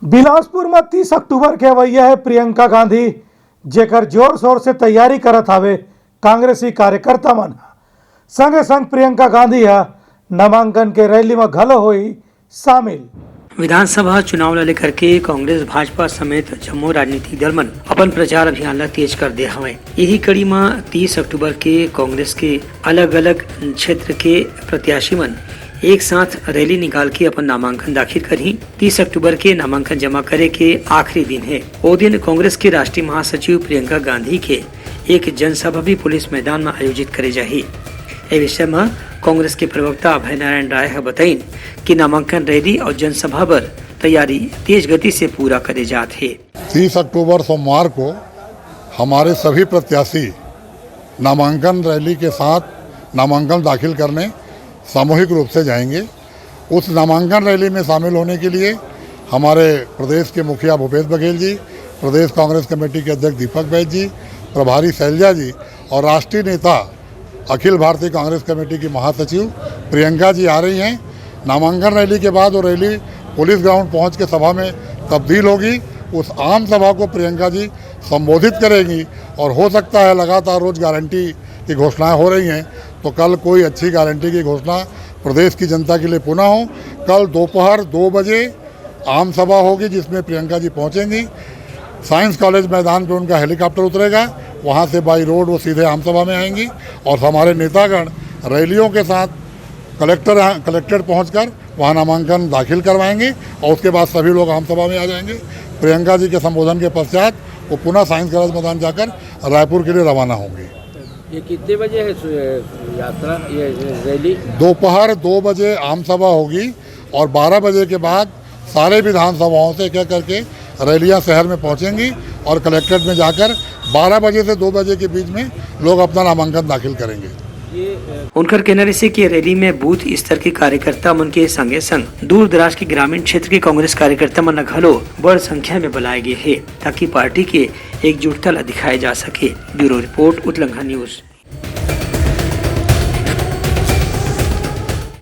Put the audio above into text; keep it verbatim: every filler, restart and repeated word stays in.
बिलासपुर म तीस अक्टूबर के अवइया हे प्रियंका गांधी, जेकर जोर शोर से तैयारी करत हावे कांग्रेसी कार्यकर्ता मन ह। संगे संग प्रियंका गांधी ह नामांकन के रैली म घलो होई शामिल। विधानसभा चुनाव ल लेकर के कांग्रेस, भाजपा समेत जम्मो राजनीतिक दल मन अपन प्रचार अभियान ल तेज कर दे हवय। यही कड़ी म तीस अक्टूबर के कांग्रेस के अलग-अलग क्षेत्र के प्रत्याशी मन एक साथ रैली निकाल के अपन नामांकन दाखिल करही। तीस अक्टूबर के नामांकन जमा करे के आखिरी दिन हे। ओ दिन कांग्रेस के राष्ट्रीय महासचिव प्रियंका गांधी के एक जनसभा भी पुलिस मैदान म आयोजित करे जाही। ए विषय म कांग्रेस के प्रवक्ता अभय नारायण राय ह बताइन कि नामांकन रैली अउ जनसभा बर तैयारी तेज गति से पूरा करे जात हे। तीस अक्टूबर सोमवार को हमारे सभी प्रत्याशी नामांकन रैली के साथ नामांकन दाखिल करने सामूहिक रूप से जाएंगे। उस नामांकन रैली में शामिल होने के लिए हमारे प्रदेश के मुखिया भूपेश बघेल जी, प्रदेश कांग्रेस कमेटी के अध्यक्ष दीपक बैज जी, प्रभारी शैलजा जी और राष्ट्रीय नेता अखिल भारतीय कांग्रेस कमेटी की महासचिव प्रियंका जी आ रही हैं। नामांकन रैली के बाद वो रैली पुलिस ग्राउंड पहुंच के सभा में तब्दील होगी। उस आम सभा को प्रियंका जी संबोधित करेंगी और हो सकता है लगातार रोज गारंटी की घोषणाएं हो रही हैं, तो कल कोई अच्छी गारंटी की घोषणा प्रदेश की जनता के लिए पुनः हो। कल दोपहर दो बजे आम सभा होगी जिसमें प्रियंका जी पहुंचेंगी। साइंस कॉलेज मैदान पे उनका हेलीकॉप्टर उतरेगा, वहां से बाई रोड वो सीधे आम सभा में आएंगी और हमारे नेतागण रैलियों के साथ कलेक्टर, कलेक्ट्रेट पहुंचकर वहां नामांकन दाखिल करवाएंगे और उसके बाद सभी लोग आम सभा में आ जाएंगे। प्रियंका जी के संबोधन के पश्चात वो पुनः साइंस कॉलेज मैदान जाकर रायपुर के लिए रवाना होंगी। ये कितने बजे है सु-, यात्रा, ये, ये रैली? दोपहर दो बजे आम सभा होगी और बारह बजे के बाद सारे विधानसभाओं से एक एक करके रैलियां शहर में पहुंचेंगी और कलेक्ट्रेट में जाकर बारह बजे से दो बजे के बीच में लोग अपना नामांकन दाखिल करेंगे। ये, अ, उनकर कहना रहिसे कि रैली में बूथ स्तर के कार्यकर्ता मन के संगे संग दूर दराज के ग्रामीण क्षेत्र के कांग्रेस कार्यकर्ता मन ल घलो बड़ संख्या में बुलाए गे हे, ताकि पार्टी के एकजुटता ल दिखाए जा सके। ब्यूरो रिपोर्ट, उतलंघा न्यूज।